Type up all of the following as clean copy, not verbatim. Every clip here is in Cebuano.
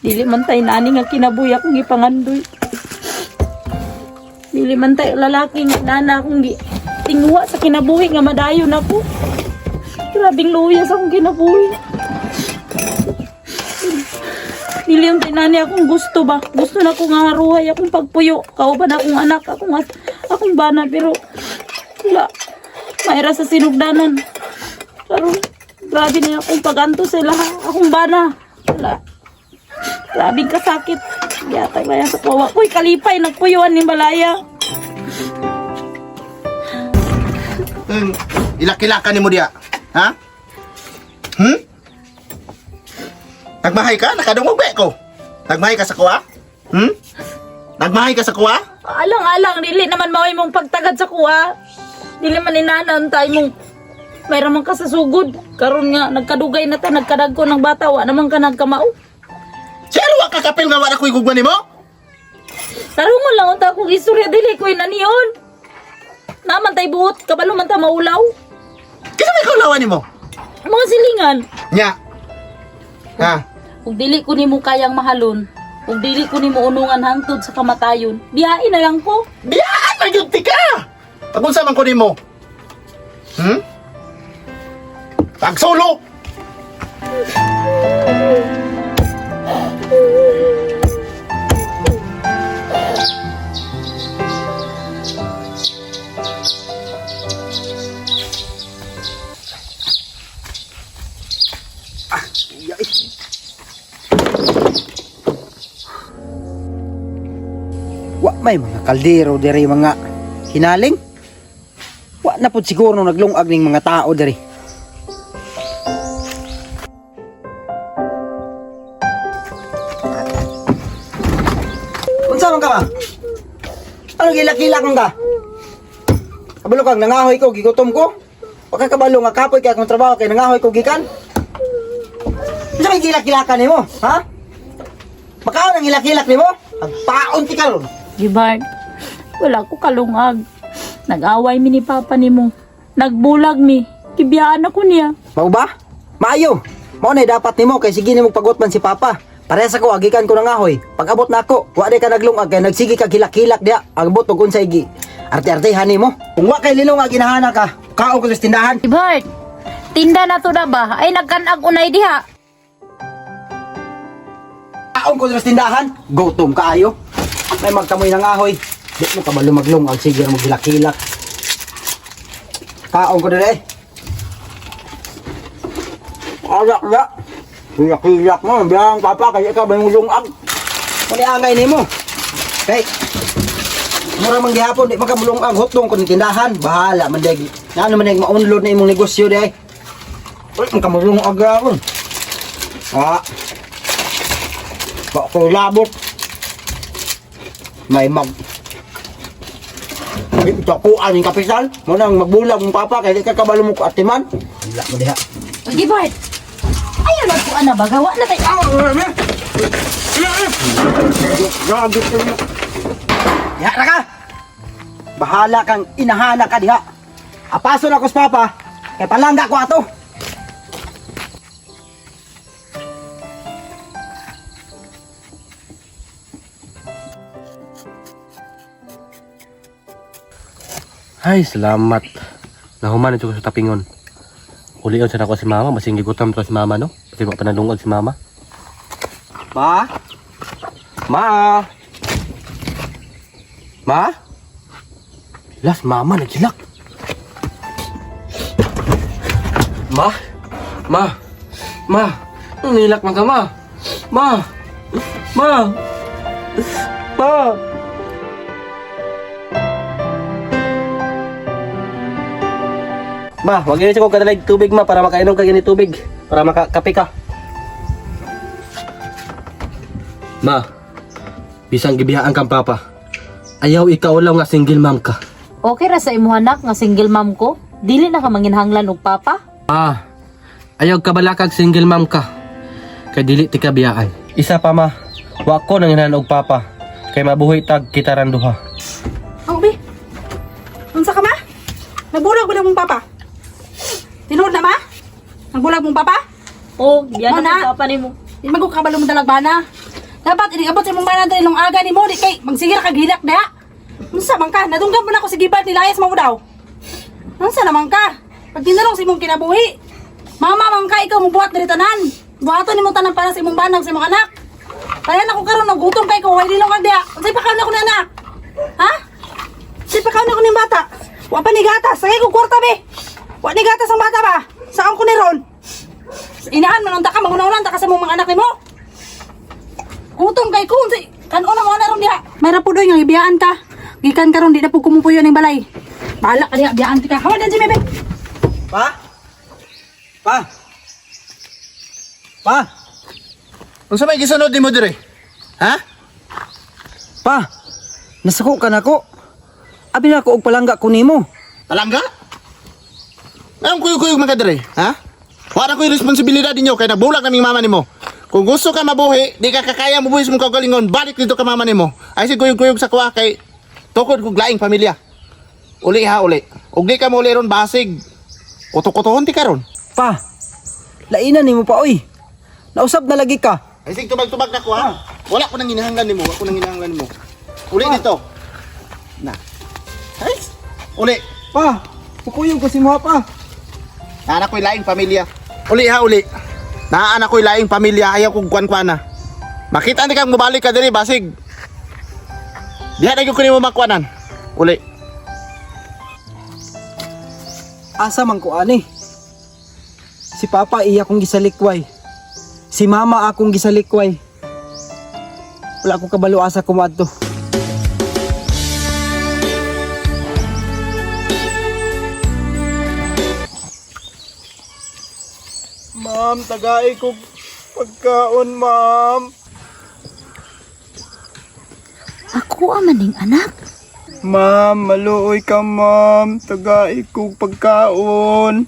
Dili man tay nani nga kinabuhi akong gipangandoy. Dili man tay lalaki nga nana akong gi tinguha sa kinabuhi nga madayon ako. Grabing luya sa akong kinabuhi. Dili yung tinani akong gusto ba. Gusto na ko nga haruhay akong pagpuyo. Kauban akong anak, akong bana pero wala. Maira sa sinugdanan. Pero grabe na akong paganto sa laha. Akong bana. Wala. Grabing kasakit. Yatay ba yan sa kuwa? Uy, kalipay, nagpuyuan ni Balaya. Ilak-ilakan nimo diya. Ha? Nagmahay ka? Nakadungog ba ko? Nagmahay ka sa kuha? Hmm? Nagmahay ka sa kuha? Alang-alang, dili naman maway mong pagtagad sa kuha. Dili man inanan tayo mong mayroon man ka sa sugod. Karon nga, nagkadugay na ta, nagkadagko ng bata, wa naman ka nagkamao. Sero wa ka kapil nga wala ko'y gugma nimo? Tarungon lang unta akong istorya, dili ko'y naniyon. Naman tay buot, kabalo man ta maulaw. Kinsa may kaulawan nimo? Mga silingan. Nya. Ha? Ug dili ko nimo kayang mahalon, ug dili ko nimo unungan hangtod sa kamatayon, biyain na lang ko. Biyaan man gyud ti ka. Pagunsa man ko nimo? Pagsulo. Wa may mga kaldero diri mga hinaling. Wa na pud siguro naglungag ning mga tao diri. Unsa man ka ba? Ano gilak-gilak man ka? Kabalo kang nangahoy ko, gigutom ko. Wa ka kabalo nga kapoy kay akong trabaho kay nangahoy ko gikan. Unsa may gilak-gilakan nimo, ha? Makaon ang hilak-hilak nimo? Agpaon ti karon. Gibart, wala ko kalungag. Nag-away mi ni Papa nimo. Nagbulag mi. Kibiyaan ako niya. Mao ba? Maayo. Mao na dapat nimo kay sige nimo pagot man si Papa. Parehas ako agikan ko nangahoy. Pag abot nako, wa di ka naglungag kay nagsige ka hilak-hilak diha. Abot og unsay gi. Arte-artehan nimo. Kung wa kay lilungag ginahana ka, kaon ko sa tindahan. Gibart, tinda na to na ba? Ay nagkanag unay diha. Kaon ko sa tindahan. Gutom kaayo. May magkamoy nangahoy. Di mo kabalo maglungag sige mo hilak-hilak. Kaon ko dire. Alak ra. Hilak-hilak mo, biyang papa kay ikaw ba yung lungag? Muni angay nimo. Kay mura man gihapon di man ka mulungag hotdong kun tindahan, bahala man dag. Ngano man dag ma-unload na imong negosyo di ay. Uy, man ka mulungag gapon. Ah. Wa ko labot. May mag Itakuan yung kapital. Mo nang magbulag mong papa kay di ka kabalo mo ko atiman. Wala mo diha. Uy, Gibart, ayaw na ko ana ba? Gawa na tayo. Diha na ka! Bahala kang inahana ka diha. Apaso na ko sa papa, kay palangga ko ato. Ay, salamat. Nahuman ito ko sa tapingon. Ulion sa nako si mama, masing gigutom to si mama, no? Kasi wa pa nalungag si mama. Ma? Ma? Ma? Las, mama, nagsilak. Ma? Ma? Ma? Nilak man ka, ma? Ma? Ma? Ma? Ma, wag yun ko kadalag tubig ma para makainom ka gani tubig para makakape ka. Ma, bisang gibihaan kang papa. Ayaw ikaw lang nga single mom ka. Okay ra sa imuha nak nga single mom ko. Dili na ka manginhanglan og papa. Ah, ayaw kabalakag single mom ka. Kay dili ti ka biyaan. Isa pa ma, wa ko nang hinahan og papa. Kay mabuhi tag kita ran duha. Oh, be. Unsa ka ma? Nagbulag ba na mong papa? Tinuod na ma? Nagbulag mong papa? Oh, gibiyan Mo na. ako papa nimo. Di man ko kabalo mong dalagbana. Dapat inigabot sa imong bana diri nung aga nimo di kay magsigira kag hilak diha. Unsa man ka? Nadunggan mo na ako si Gibal nilayas mo daw. Unsa naman ka? Pag tinarong sa imong kinabuhi. Mama man ka ikaw mubuhat diri tanan. Buhaton nimo tanan para sa imong banang sa imong anak. Kaya na ko karon nagutom kay ko way dilong kag diha. Unsay pakaon ako ni anak? Ha? Unsay pakaon ako ning bata? Wa pa ni gatas. Sagay ko kwarta be. Wa ni gatas ang bata ba? Saan ko ni ron? Inahan man unta ka maguna-una ta ka sa imong mga anak nimo. Gutom kay ko unsay kanon ang wala ron diha. Mayra pud oy nga gibiyaan ka. Gikan karon di na pud kumupuyo ning balay. Bahala ka diha biyaan ti ka. Hawa dan Jimmy be. Pa? Pa? Pa? Unsa may gisunod nimo dire? Ha? Pa? Nasuko ka nako. Abi na ko og palangga ko nimo. Palangga? Anong kuyog-kuyog man ka dire? Ha? Wala ko'y responsibilidad ninyo kay nabulag naming mama nimo. Kung gusto ka mabuhi, di ka kakaya mabuhi sa mong kaugalingon, balik dito ka mama nimo. Ay si kuyog-kuyog sa kuha kay tukod kog laing pamilya. Uli ha, uli. Ug di ka mo uli ron basig. Kuto-kutohon ti karon. Pa. Lainan nimo pa oy. Nausab na lagi ka. Ay sig tubag-tubag na ko ha. Wala ko nang hinahanglan nimo, wala ko nang hinahanglan nimo. Uli dito. Na. Ay, uli. Pa, pukuyog ko si mo pa. Naanak ko'y laing pamilya. Uli ha, uli. Naanak ko'y laing pamilya, ayaw kong kwan-kwan na. Makita ni kang mubalik ka diri, basig. Diha na gyud ko nimo makwanan. Uli. Asa man ko ani? Si Papa iya kong gisalikway. Si Mama akong gisalikway. Wala ko kabalo asa ko moadto. Ma'am, tagay ko pagkaon, ma'am. Ako amaning anak. Ma'am, maluoy ka, ma'am. Tagay ko pagkaon.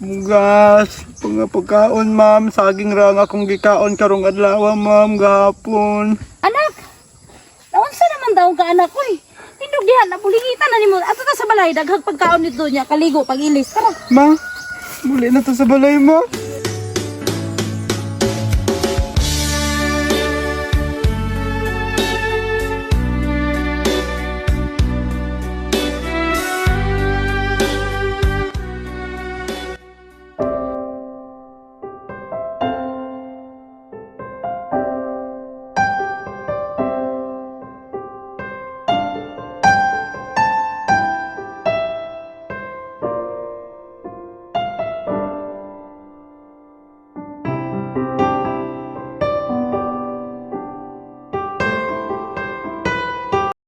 Bugas, pag pagkaon, ma'am. Saging rang akong gikaon karong adlaw, ma'am, gahapon. Anak! Naunsa naman daw ka anak koy. Tindog diha nabulingitan na nimo. Ato ta sa balay daghang pagkaon nito niya kaligo pagilis. Tara. Ma, muli na to sa balay, ma.